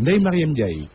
Ndeye Mariam Ndiaye.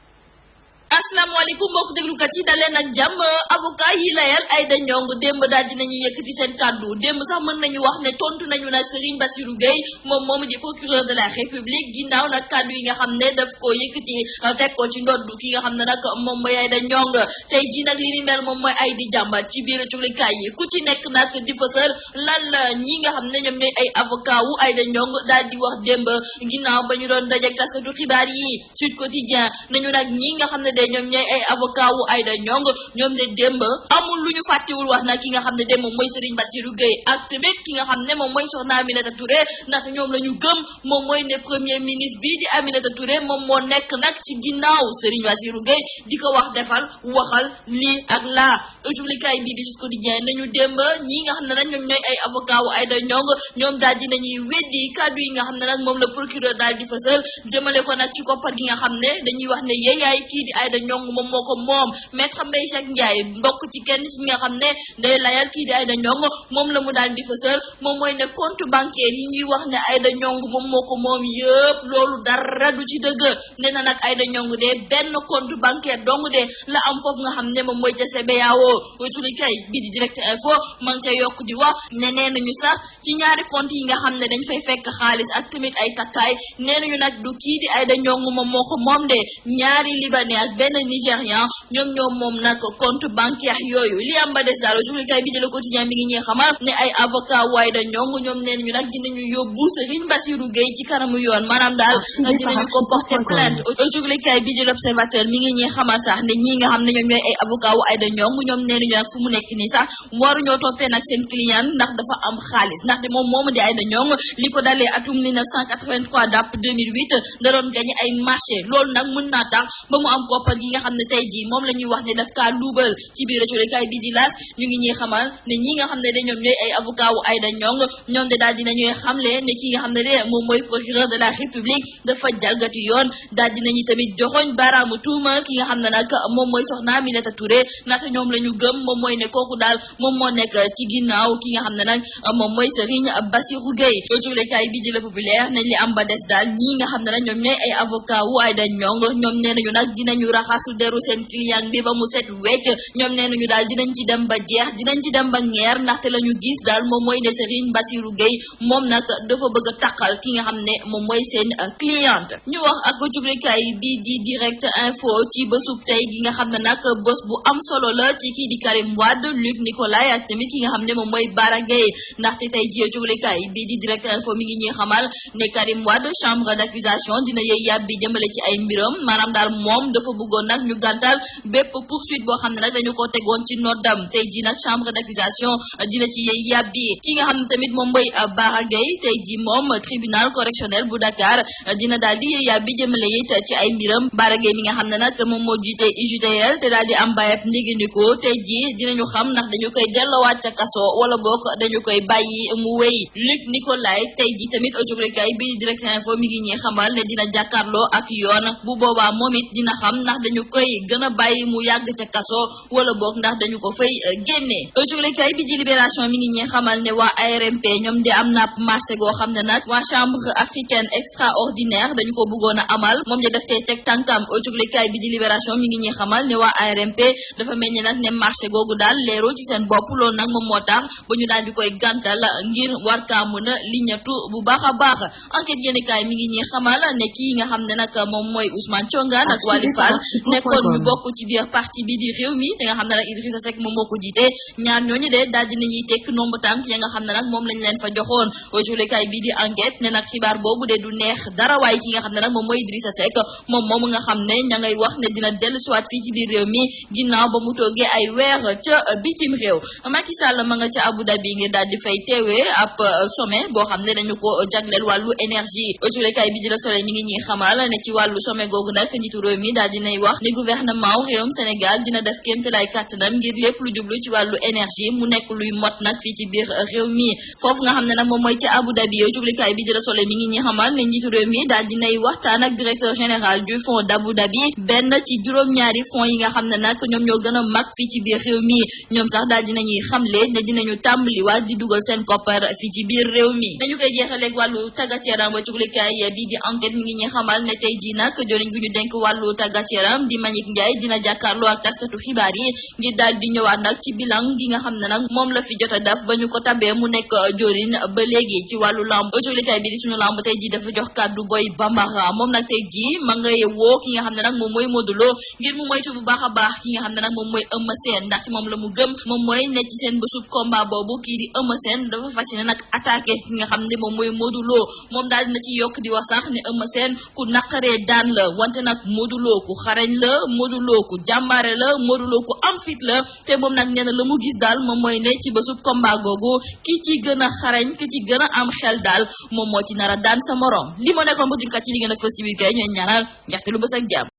asalaamaaleykum mbokk déglukat yi daleen ak jàmm avocat yi layal Aïda Ndiongue démb daal dinañu yëkkati seen kàddu démb sax mën nañu wax ne tontu nañu nag Serigne Bassirou Gueye moom di procureur de la République ginnaaw nag kàddu yi nga xam ne daf ko yëkkati teg ko ci ndoddu ki nga xam ne nag moom mooy Aïda Ndiongue tey ji nag li ni mel moom mooy ay di jàmbat ci biir cuglikaay yi ku ci nekk nag di fësal lan la ñi nga xam ne ñoom ñooy ay avocat wu Aïda Ndiongue daal di wax démb ginnaaw ba ñu doon dajeek taskatu xibaar yi Sud Quotidien nañu nag ñi nga xam ne de ñoom ñooy ay avocat wu Aïda Ndiongue ñoom de démb amul lu ñu fàttewul wax nag ki nga xam ne de moom mooy Serigne Bassirou Gueye ak tamit ki nga xam ne moom mooy soxna Aminata Touré ndax ñoom la ñu gëm moom mooy ne premier ministre bii di Aminata Touré moom moo nekk nag ci ginnaaw Serigne Bassirou Gueye di ko wax defal waxal lii ak laa ujublikaay bii di Sud Quotidien nañu démb ñi nga xam ne nag ñoom ñooy ay avocat wu Aïda Ndiongue ñoom daal dinañuy weddi kàddu yi nga xam ne nag moom la procureur daal di fësal jëmale ko nag ci koppar gi nga xam ne dañuy wax ne yeeyaay kii di Aïda Ndiongue moom moo ko moom maître Mbaye Jacques Ndiaye mbokk ci kenn ci nga xam ne day layal kii di Aïda Ndiongue moom la mu daal di fësal moom mooy ne compte bancaire yi ñuy wax ne Aïda Ndiongue moom moo ko moom yëpp loolu dara du ci dëgg nee na nag Aïda Ndiongue de benn compte bancaire dong de la am foofu nga xam ne moom mooy ca CBAO tulikay bii di direct info ma ngi ca yokk di wax ne nee nañu sax ci ñaari compte yi nga xam ne dañ fay fekk xaalis ak tamit ay takkaay nee nañu nag du kii di Aïda Ndiongue moom moo ko moom de ñaari libanais ak benn nigérian ñoom moom nag compte bancaire yooyu li am ba des daal julikay bi di Le Quotidien mi ngi ñuy xamal ne ay avocat wu Aïda Ndiongue ñoom nee nañu nag dinañu yóbbu Serigne Bassirou Gueye ci kanamu yoon maanaam daal dinañu ko porter plainte julikay bi di L'Observateur mi ngi ñuy xamal sax ne ñi nga xam ne ñoom ñooy ay avocat wu Aïda Ndiongue ñoom nee nañu nag fu mu nekk nii sax waruñoo toppee nag seen client ndax dafa am xaalis ndaxte moom moomu di Aïda Ndiongue li ko dalee atum 1983 dàpp 2008 da doon gagné ay marché loolu nag mën naa tax ba mu am koppar gi nga xam ne tey jii moom la ñuy wax ne daf kaa luubal ci biir culikay bi di L'As ñu ngi ñuy xamal ne ñi nga xam ne de ñoom ñooy ay avocat wu Aïda Ndiongue ñoom de daal dinañuy xamle ne ki nga xam ne de moom mooy procureur de la République dafa jalgati yoon daal dinañu tamit joxoñ baaraamu tuuma ki nga xam ne nag moom mooy soxna Aminata Touré ndax ñoom la ñu gëm moom mooy ne kooku daal moom moo nekk ci ginnaaw ki nga xam ne nag moom mooy Serigne Bassirou Gueye cuglikaay bi di Le Populaire nañ li am ba des daal ñi nga xam ne nag ñoom ñooy ay avocat wu Aïda Ndiongue ñoom nee nañu nag dinañu raxasu deru seen client bi ba mu set wecc ñoom nee nañu daal dinañ ci dem ba jeex dinañ ci dem ba ngeer ndaxte la ñu gis daal moom mooy ne Serigne Bassirou Gueye moom nag dafa bëgg a taqal ki nga xam ne moom mooy seen cliente ñu wax ak cuglikaay bi di Direct Info ci bésub tey gi nga xam ne nag bés bu am solo la ci kii di Karim Wade Luc Nicolaï ak tamit ki nga xam ne moom mooy Bara Gueye ndaxte tey ji cuglikaay bi di Direct Info mi ngi ñuy xamal ne Karim Wade chambre d'accusation dina yëy yàbbi jëmale ci ay mbiram maanaam daal moom dafa bëggoon nag ñu gàntal bépp poursuite boo xam ne nag dañu ko tegoon ci noddam tey ji nag chambre d'accusation dina ci yëy yàbbi ki nga xam ne tamit moom mooy Bara Gueye tey ji moom tribunal correctionnel bu Dakar dina daal di yëy yàbbi jëmale it ci ay mbiram Bara Gueye mi nga xam ne nag moom moo jiite UJTL te daal di am bàyyeb ndigandiko tey ji dinañu xam ndax dañu koy delloowaat ca kaso wala boog dañu koy bàyyi mu wéy Luc Nicolaï tey ji tamit aujoglikaay bi Direct Info mi ngi ñuy xamal ne dina jàkkaarloo ak yoon bu boobaa moom it dina xam ndax dañu koy gën a bàyyi mu yàgg ca kaso wala boog ndax dañu ko fay génne aujoglikaay bi di Libération mi ngi ñuy xamal ne waa ARMP ñoom de am na marché goo xam ne nag waa chambre africaine extraordinaire dañu ko bëggoon a amal moom de daf tey teg tànkam aujoglikaay bi di Libération mi ngi ñuy xamal ne waa ARMP dafa mel ni nag ne marché googu daal leerul ci seen bopp loolu nag moom moo tax ba ñu daal di koy gàntal ngir war kaa mën a liñatu bu baax a baax enquête yéenekaay mi ngi ñuy xamal ne kii nga xam ne nag moom mooy Ousmane Thiongan ak Wali Fall nekkoon ñu bokk ci biir parti bi di Rewmi te nga xam ne nag Idrissa Seck moom moo ko jiite ñaar ñooñu de daal dinañuy tekk nombre tànk ya nga xam ne nag moom lañ leen fa joxoon aujoglikaay bi di enquête ne nag xibaar boobu de du neex dara waaye ki nga xam ne nag moom mooy Idrissa Seck moom moomu nga xam ne ña ngay wax ne dina dellu siwaat fii ci biir réew mi ginnaaw ba mu toogee ay weer ca bitim réew Macky Sall ma nga ca Abu Dhabi ngir daal di fay teewee ab sommet boo xam ne dañu ko jagleel wàllu énergie aujoglikaay bi di Le Soleil mi ngi ñuy xamal ne ci wàllu sommet googu nag njiitu réew mi daal dinay nay wax ne gouvernement réewum Sénégal dina def kéemtalaay kàttanam ngir lépp lu jublu ci wàllu énergie mu nekk luy mot nag fii ci biir réew mi foofu nga xam ne nag moom mooy ci Abu Dhabi juglikaay bi di la Soleil mi ngi ñi xamal ne njiitu réew mi daal dinay waxtaan ak directeur général du fonds d'Abu Dhabi benn ci juróom-ñaari fonds yi nga xam ne nag ñoom ñoo gën a mag fii ci biir réew mi ñoom sax daal dinañuy xamle ne dinañu tàmbaliwaat di dugal seen koppar fii ci biir réew mi dañu koy jeexaleeg wàllu tàggat yaram ba juglikaay bi di enquête mi ngi ñi xamal ne tey ji nag joriñ gu ñu denk wàllu tàggat yaram di Mbagnick Ndiaye dina jàkkaarloo ak taskatu xibaar yi ngir daal di ñëwaat nag ci bilan gi nga xam ne nag moom la fi jot a def ba ñu ko tabee mu nekk joriñ ba léegi ci wàllu lamb juglikaay bi di suñu lamb tey ji dafa jox kàddu Boy Bambara moom nag tey ji ma ngay woo ki nga xam ne nag moom mooy Modou Lo ngir mu moytu bu baax a baax ki nga xam ne nag moom mooy Eumeu Sène ndaxte moom la mu gëm moom mooy ne ci seen bésub combat boobu kii di Eumeu Sène dafa fas yéene nag attaqué ki nga xam ne moom mooy Modou Lo moom daal dina ci yokk di wax sax ne Eumeu Sène ku naqaree daan la wante nag Modou Lo ku xarañ la Modou Lo ku jàmbaare la Modou Lo ku am fit la te moom nag nee na la mu gis daal moom mooy ne ci bésub combat googu ki ci gën a xarañ ki ci gën a am xel daal moom moo ci nar a daan sa morom li ma nekkoon ba julkat yi li gën a fës ci biir kay ñooy ñaanal njaxte lu bës ak jàmm